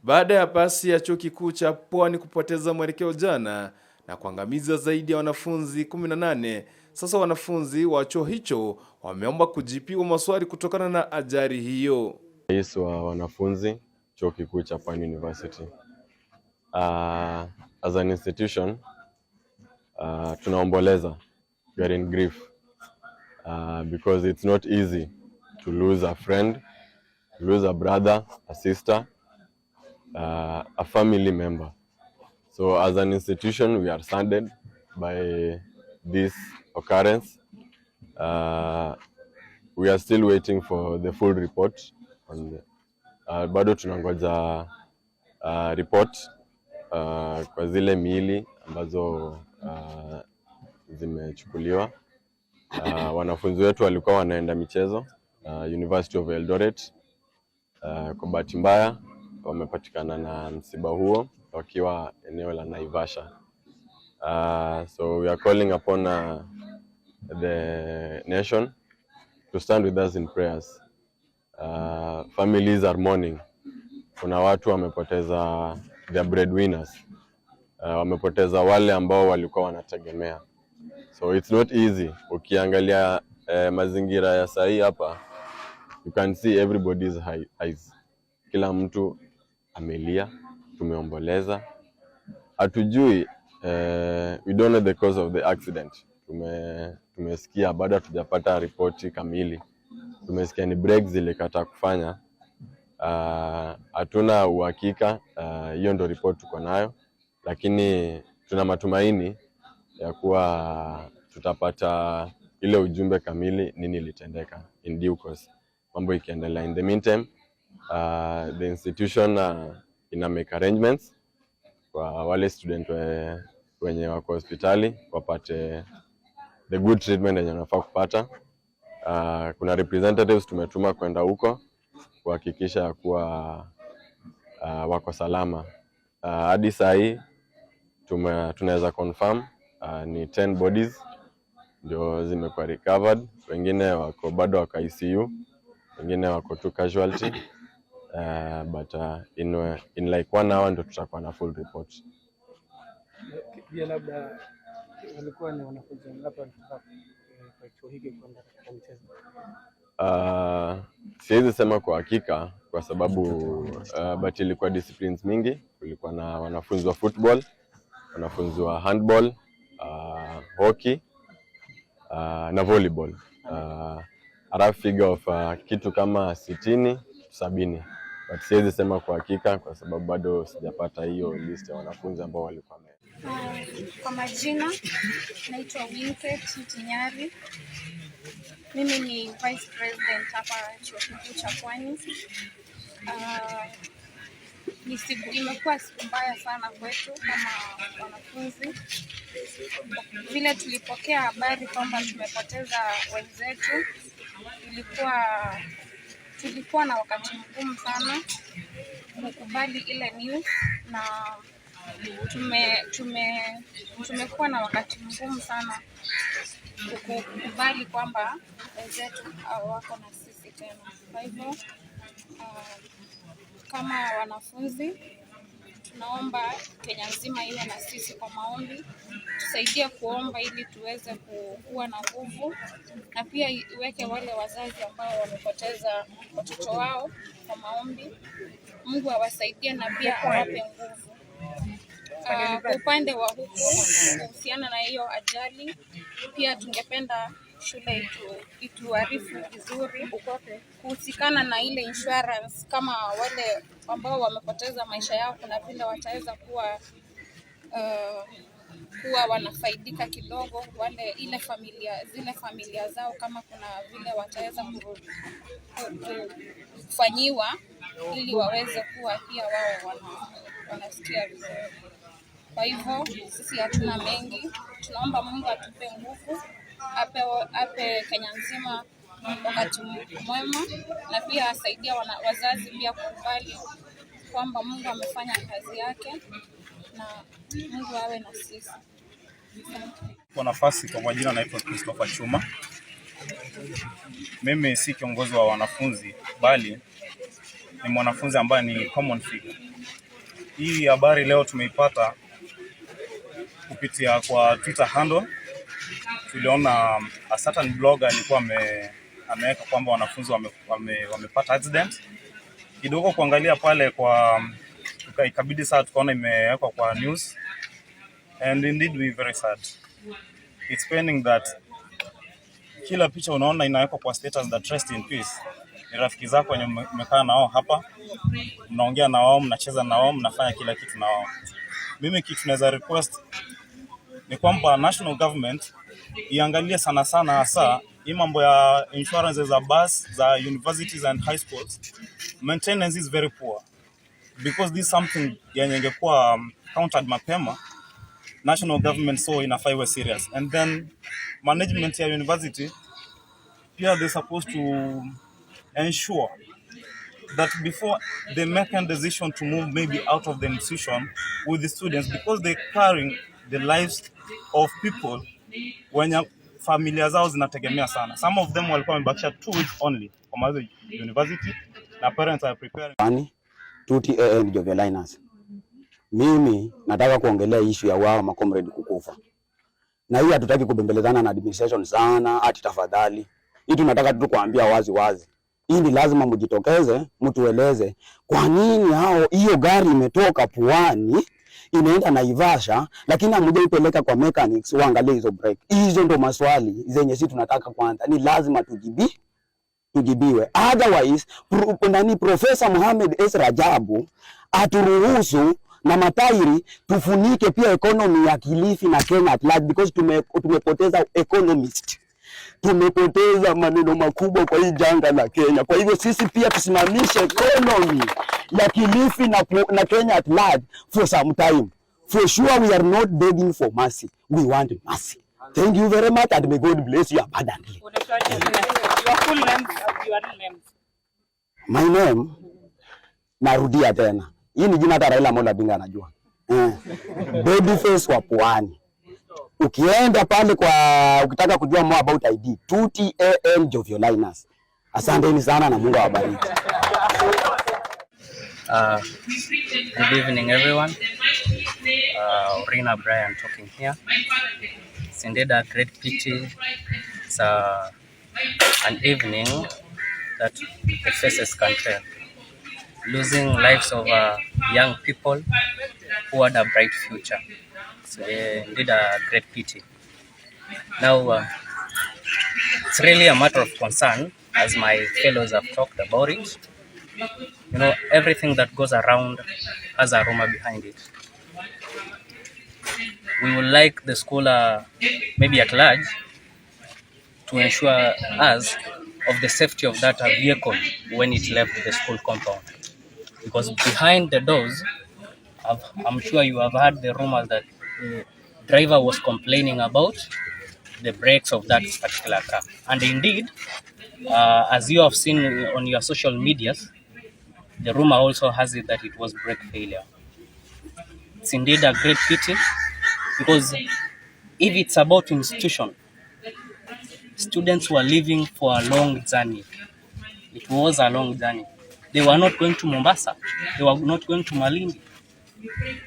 Baada ya basi ya Chuo Kikuu cha Pwani kupoteza mwelekeo jana na kuangamiza zaidi ya wanafunzi 18, sasa wanafunzi wa chuo hicho wameomba kujibiwa maswali kutokana na ajali hiyo. Rais wa wanafunzi Chuo Kikuu cha Pwani University. As an institution, tunaomboleza. We are in grief because it's not easy to lose a friend, to lose a brother, a sister, a family member. So as an institution, we are saddened by this occurrence. We are still waiting for the full report on bado tunangoja report kwa zile miili ambazo zimechukuliwa. Wanafunzi wetu walikuwa wanaenda michezo University of Eldoret. Kwa bahati mbaya wamepatikana na msiba huo wakiwa eneo la Naivasha. So we are calling upon the nation to stand with us in prayers. Families are mourning. Kuna watu wamepoteza their breadwinners. Wamepoteza wale ambao walikuwa wanategemea. So it's not easy. Ukiangalia mazingira ya sahii hapa, you can see everybody's eyes. Kila mtu amelia, tumeomboleza. Hatujui, we don't know the cause of the accident. Tumesikia bado hatujapata ripoti kamili. Tumesikia ni brakes zilikataa kufanya. Hatuna uhakika, hiyo ndo ripoti tuko nayo, lakini tuna matumaini ya kuwa tutapata ile ujumbe kamili nini ilitendeka in due course, mambo ikiendelea. In the meantime, the institution ina make arrangements kwa wale student wenye wako hospitali wapate the good treatment yenye wanafaa kupata. Kuna representatives tumetuma kwenda huko kuhakikisha ya kuwa wako salama. Hadi saa hii tunaweza confirm ni 10 bodies ndio zimekuwa recovered, wengine wako bado wako ICU, wengine wako tu casualty, but in like one hour ndio tutakuwa na full report. Pia labda walikuwa ni wanafunzi wangapi walitoka kwa chuo hiki kwenda katika michezo? Siwezi sema kwa hakika kwa sababu but ilikuwa disciplines mingi. Kulikuwa na wanafunzi wa football, wanafunzi wa handball, hockey na volleyball. A rough figure of kitu kama 60 70, but siwezi sema kwa hakika kwa sababu bado sijapata hiyo list ya wanafunzi ambao walikuwa Kwa majina naitwa Winfred Tinyari. Mimi ni Vice President hapa Chuo Kikuu cha Pwani. Imekuwa siku mbaya sana kwetu kama wanafunzi. Vile tulipokea habari kwamba tumepoteza wenzetu, tulikuwa na wakati mgumu sana kukubali ile news na tumekuwa na wakati mgumu sana kukubali kwamba wenzetu hawako na sisi tena. Kwa hivyo kama wanafunzi tunaomba Kenya nzima iwe na sisi kwa maombi, tusaidie kuomba ili tuweze kuwa na nguvu, na pia iweke wale wazazi ambao wamepoteza watoto wao kwa maombi. Mungu awasaidie na pia awape nguvu. Kwa upande wa huku kuhusiana na hiyo ajali, pia tungependa shule ituarifu vizuri kuhusikana na ile insurance, kama wale ambao wamepoteza maisha yao, kuna vile wataweza kuwa wanafaidika kidogo, wale ile familia zile familia zao, kama kuna vile wataweza kufanyiwa ili waweze kuwa pia wao wanasikia vizuri. Kwa hivyo sisi hatuna mengi, tunaomba Mungu atupe nguvu, ape Kenya nzima wakati mwema, na pia asaidie wazazi pia kukubali kwamba Mungu amefanya kazi yake na Mungu awe na sisi. Asante. Kwa nafasi, kwa majina naitwa Christopher Chuma. Mimi si kiongozi wa wanafunzi bali ni mwanafunzi ambaye ni common figure. Hii habari leo tumeipata kupitia kwa Twitter handle. Tuliona a certain blogger alikuwa ameweka kwamba wanafunzi wamepata accident kidogo. Kuangalia pale kwa ikabidi saa tukaona imewekwa kwa news and indeed we very sad. It's paining that kila picha unaona inawekwa kwa status that rest in peace ni rafiki zako wenye mmekaa nao hapa, mnaongea na wao, mnacheza na wao, mnafanya kila kitu na wao. Mimi kitu naweza request ni kwamba national government iangalie sana sana, hasa hii mambo ya insurance za bus za universities and high schools. Maintenance is very poor because this is something yenye ingekuwa countered mapema. National government so inafaa iwe serious, and then management ya university pia, they supposed to ensure that before they make a decision to move maybe out of the institution with the students, because they carrying the lives of people wenye familia zao zinategemea sana. Some of them walikuwa wamebakisha 2 weeks only kumaliza university na parents are preparing. Pwani, 2TAN Jovelinus. Mimi nataka kuongelea issue ya wao macomrade kukufa. Na hii hatutaki kubembelezana na administration sana, ati tafadhali. Hii tunataka tu kuambia wazi wazi. Hii ni lazima mjitokeze, mtueleze kwa nini hao hiyo gari imetoka Pwani inaenda Naivasha, lakini hamjaipeleka kwa mechanics waangalie hizo brake. Hizo ndo maswali zenye sisi tunataka kwanza, ni lazima tujibiwe. Otherwise, nani Profesa Mohamed S. Rajabu aturuhusu na matairi tufunike pia economy ya Kilifi na Kenya at large, because tumepoteza economist, tumepoteza maneno makubwa kwa hii janga la Kenya. Kwa hivyo sisi pia tusimamishe economy ya Kilifi na Kenya at large for some time. For sure we are not begging for mercy. We want mercy. Thank you very much and may God bless you abundantly. Your full names, your real names. My name, narudia tena. Hii ni jina hata Raila Amolo Odinga anajua. Babyface wa Pwani. Ukienda pale kwa ukitaka kujua more about ID, 2TAN Joviolinus. Asanteni sana na Mungu awabariki. Good evening, everyone. Rina Bryan talking here. It's indeed a great pity. It's an evening that the faces can tell. Losing lives of young people who had a bright future. It's indeed a great pity. Now, it's really a matter of concern, as my fellows have talked about it. Everything that goes around has a rumor behind it. We would like the school, maybe at large, to ensure us of the safety of that vehicle when it left the school compound. Because behind the doors, I'm sure you have heard the rumors that the driver was complaining about the brakes of that particular car. And indeed, as you have seen on your social medias, the rumor also has it that it was brake failure. It's indeed a great pity because if it's about institution, students were leaving for a long journey. It was a long journey. They were not going to Mombasa. They were not going to Malindi.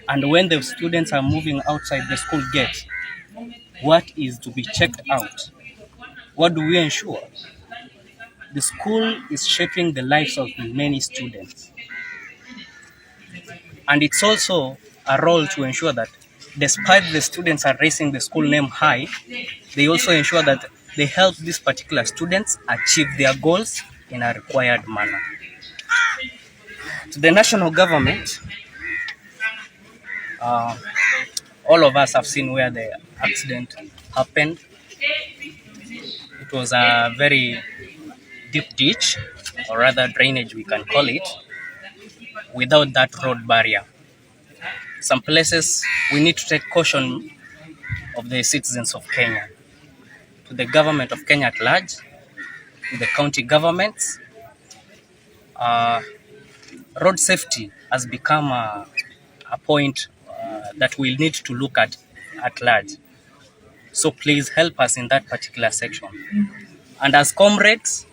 And when the students are moving outside the school gate, what is to be checked out? What do we ensure? The school is shaping the lives of many students. And it's also a role to ensure that despite the students are raising the school name high, they also ensure that they help these particular students achieve their goals in a required manner. To the national government, all of us have seen where the accident happened. It was a very deep ditch, or rather drainage we can call it, without that road barrier. Some places we need to take caution of the citizens of Kenya, to the government of Kenya at large, to the county governments. Road safety has become a point that we'll need to look at large. So please help us in that particular section. And as comrades,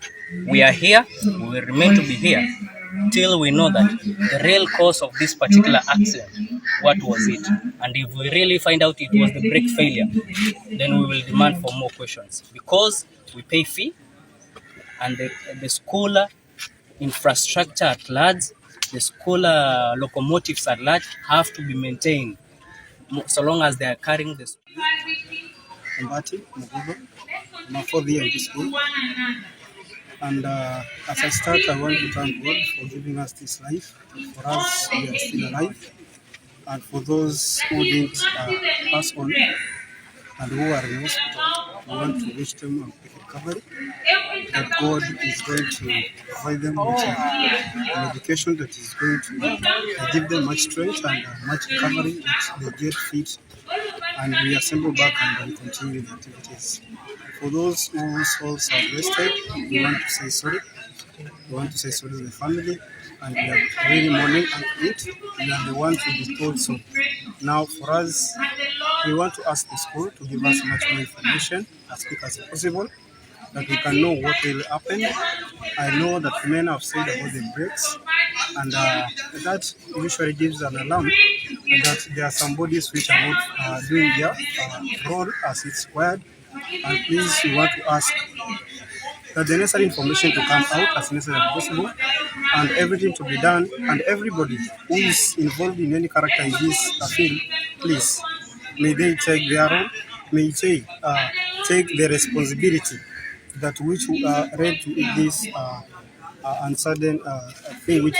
we are here, we will remain to be here. Till we know that the real cause of this particular accident, what was it? And if we really find out it was the brake failure, then we will demand for more questions, because we pay fee and the school infrastructure at large, the school locomotives at large have to be maintained so long as they are carrying the Mbati Mugudo. I'm a fourth year in this school. And as I start, I want to thank God for giving us this life. For us, we are still alive. And for those who didn't pass on and who are in hospital, we want to wish them a quick recovery, that God is going to provide them with an education that is going to give them much strength and much recovery, that they get fit and we assemble back and continue the activities. For those whose souls are wasted, we want to say sorry. We want to say sorry to the family, and we are really mourning it. We are the ones to be told so. Now, for us, we want to ask the school to give us much more information as quick as possible, that we can know what will happen. I know that men have said about the brakes, and that usually gives an alarm that there are some bodies which are not doing their role as it's required. And please, we want to ask that the necessary information to come out as necessary as possible, and everything to be done, and everybody who is involved in any character in this field, please, may they take their role, may they take the responsibility that which led to this uncertain thing which